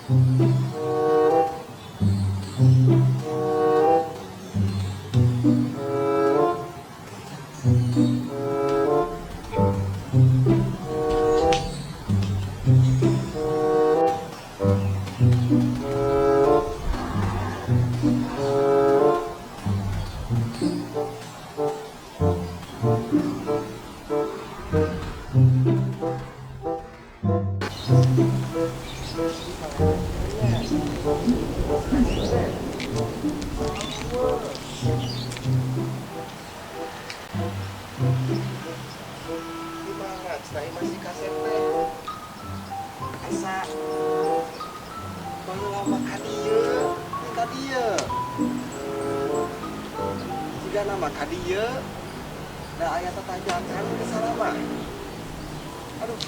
Di mana cenah masih kasep teh? Asa baheula mah ka dieu, teu ka dieu. Jigana mah ka dieu. Da aya tatajakan teu salah mah. Aduh.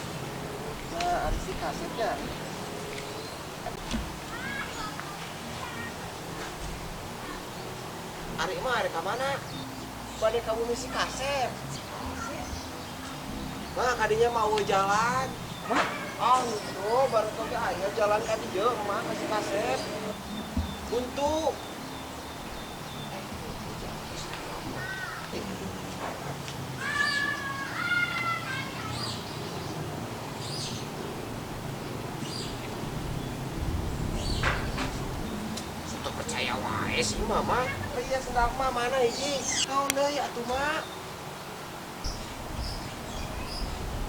Nah, ari si kasepnya. Ari mah arek ka mana? Bade ka bumi si kasep. Mah kadinya mau jalan. Mah? Oh, itu baru tadi aya jalan ka dieu mah ka si kasep. Buntu. Sudah percaya wae sih mama. Iya sendal mah mana hiji? Naon deui atuh mak?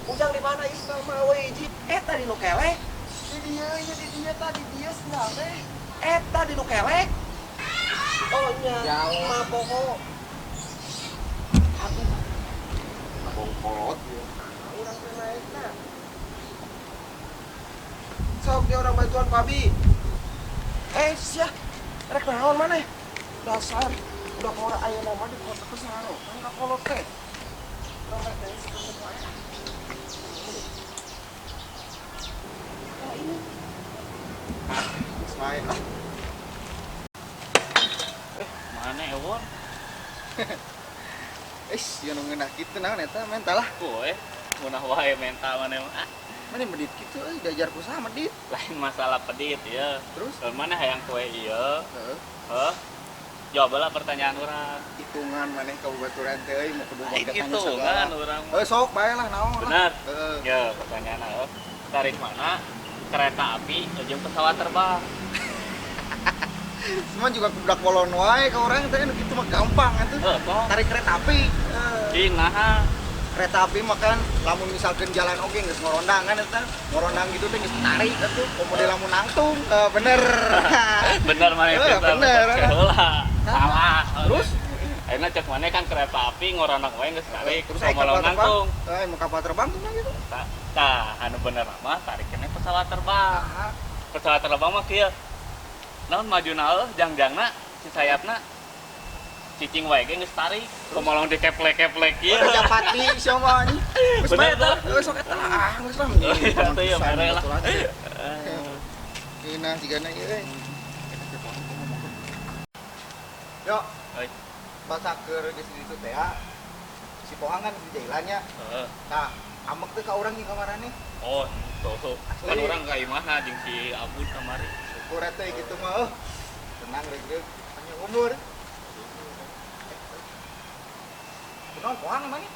Ujang di mana ieu sendal mah we hiji? Eta di nu kelek. Di dieu ieu di dieu tadi dieu sendal teh. Eta di nu kelek. Oh nya, mah poho. Aduh. Bongkolot ieu. Urang teh naekna. Sok dia orang bantuan Pabi. Eh, sia. Rek naon maneh? Dasar udah keluar ayeuna mah di kota kesaro, kan ka kolot teh. Urang rek teh si kasep wae. Nah, ini. Geus wae ah. Mana Ewon? Eh, ieu nu ngeunah kitu naon eta mental lah. Koe, ngeunah wae mental maneh mah. Ah, Mana medit kitu euy, diajar ku saha medit. Lain masalah pedit ya. Terus? Kalau mana hayang kue ieu? Heeh. Heuh. Jawab lah pertanyaan urang. Hitungan maneh ka babaturan teh euy mau kudu Lain make tanya hitungan segala. urang. Heuh sok bae lah naon lah. Benar. Heeh. Ya, pertanyaan heuh. Tarik mana? Kereta api jeung pesawat terbang. Semua juga budak bolon wae ka urang teh nu kitu mah gampang atuh. Heuh, toh. Tarik kereta api. Heeh. Cing naha. Kereta api mah kan lamun misalkan jalan oge geus ngorondang kan eta. Ngorondang gitu teh geus tarik atuh. Komo deui lamun nangtung. Heeh, bener. Bener maneh Heeh, pintar. bener. Heula. Salah. Terus? Ayeuna cek maneh kan kereta api ngorondang wae geus tarik. Terus aya Komo kapal lamun terbang. nangtung. Heeh, mau kapal terbang tuh gitu. Tah, anu bener mah tarik keneh pesawat terbang. Aha. Pesawat terbang mah kieu. Naon majuna eueuh jangjangna si sayapna cicing wae ge geus tarik. Komo lamun dikeplek-keplek ieu. Udah japati sia mah anjing. Geus Bener bae eta. tuh. Heuh sok eta lah, ah geus lah. Oh, iya, tuh ya, mere lah. Ngeunah jigana ieu euy. Yo, Oi. basa keur geus di ditu teh ya. Si Pohang kan di jailannya. Heeh. Tah, ambek teh ka urang ieu kamarane. Oh, tuh. Asli. Kan urang ka imahna jeung si Abud kamari. Syukur eta gitu mah euh. Tenang regreg panjang umur. Kunaon Pohang emangnya?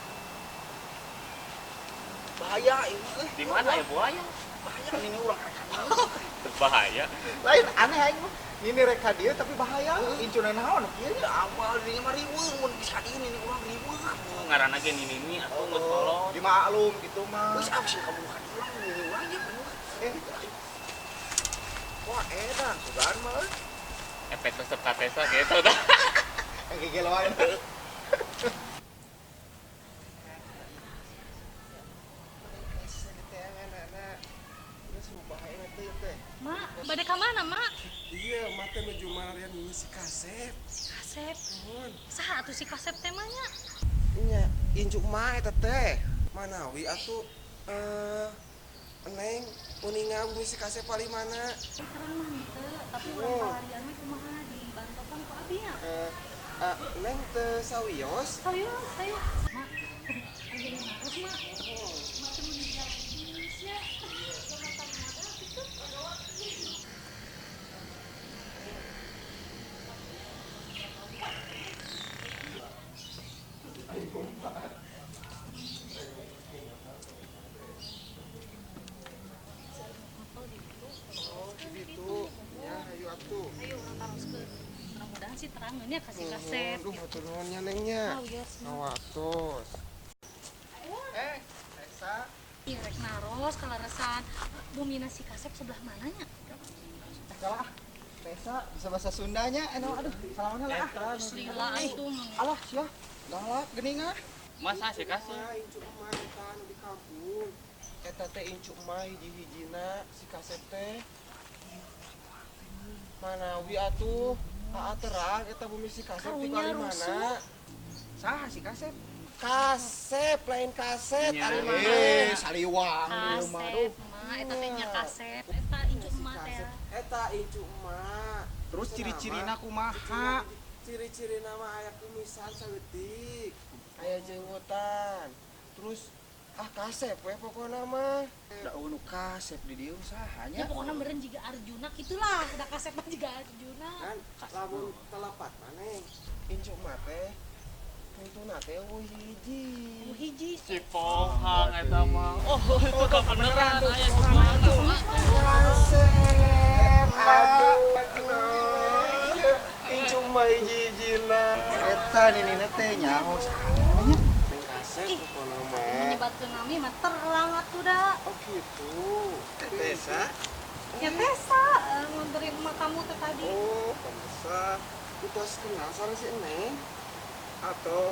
Bahaya ieu mah euy. Di mana ya buaya? Bahaya ini urang rek ka dieu. Bahaya. Lain aneh aing mah. Ini rek ka dieu tapi bahaya. Incuna naon kieu nya Awal dirinya mah riweuh mun geus ka dieu nini urang riweuh. Oh, ngaranna ge nini atuh geus kolot. Dimaklum gitu mah. Geus ah sih kamu ka dieu nini urang nya penuh. Eh. Wah, edan sugan mah euy. Efek resep katesa gitu dah. Yang gegeloan. Mak, bade ka mana, Mak? Iya, mak teh nuju malarian ini si kasep. Si Kasep. Nuhun. Saha atuh si Kasep teh mah nya? Nya, injuk mah eta teh. Manawi atuh Neng uninga bumi si kasep paling mana? Terang mah henteu, tapi urang Oh. palarian we kumaha dibantokan ku abi nya. Neng teu sawios? Sawios, sawios. Mak, ari naros mak. Mak teh mun jalan nya. Kumaha gitu. sih terangeunnya kasih kasep. Aduh, hatur nuhun nya Neng nya. Oh, yes. Ngawatos. Eh, Tesa. Ih, rek naros kaleresan bumina si kasep sebelah mananya? Salah. Tesa bisa bahasa Sundanya, enak aduh, salaman lah. Lila atuh mah. Alah, sia. Galak geuning ah. Masa sih kasih? Mah incu emak eta anu di kampung. Eta teh incu emak hiji-hijina si kasep teh. Manawi atuh. Aa terang eta bumi si kasep di Karunya kali mana? rusuh. Saha si kasep? Kasep lain kaset Nya. ari mana? Eh, saliwang di rumah aduh. Kasep mah eta teh nya kasep. Eta incu emak teh. Kasep. Eta incu emak. Terus ciri-cirina kumaha? Ciri-ciri nama aya kumisan saeutik. Aya jenggotan. Terus ah kasep we pokona mah. Da nu kasep di dieu saha Ya nya? pokoknya meureun jiga Arjuna gitulah, da kasep mah jiga Arjuna. Kan lamun telepat maneh incu emak teh tungtuna teh eueuh hiji. Oh, hiji. Si Pohang eta mah. Oh, itu kebeneran aya kumaha. Kasep. Aduh. Aduh. Incu mah hiji-hijina. Eta ninina teh nyaho saha nya? Neng kasep Ih. pokona mah. Menyebatkeun nami mah terang atuh da. Oh gitu. Tesa. Ya Tesa, nganterin emak kamu teh tadi. Oh, pemirsa, kita kenal sama si Neng atau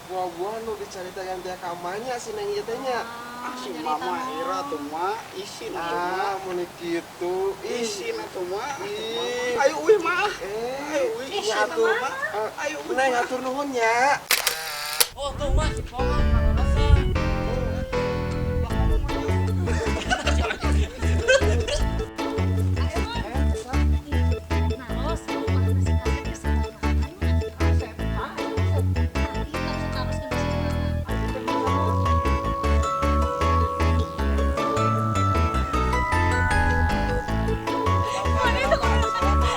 buah-buah nu dicaritakan tiap kamanya si Neng ieu teh nya. Ah, si nyarita mama naon. Ira tuh mah isin atuh mah. Ah, mun kitu. Isin atuh mah. Ih. Ayo uih mah. Eh, Ayo uih Ih, nya siapa atuh mah? mah. Ayo uih. Neng atur nuhun nya. Oh, tuh mah si Pohang kaleresan. Ah, emang. Ih, naros rumahna si kasep teh sebelah mananya? Kasep. Ah, kasep. Tah, ieu harus taroskeun ka si mana? Mana itu kalau Nah, ada ka mana?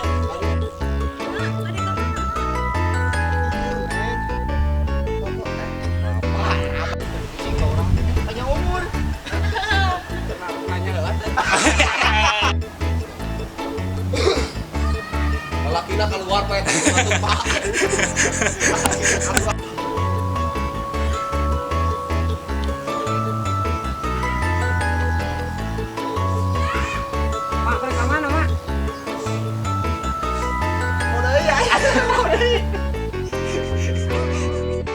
Neng. Pokok Cing ka urang. Panjang umur. nanya heula teh. Lalakina keluar teh, atuh Pak.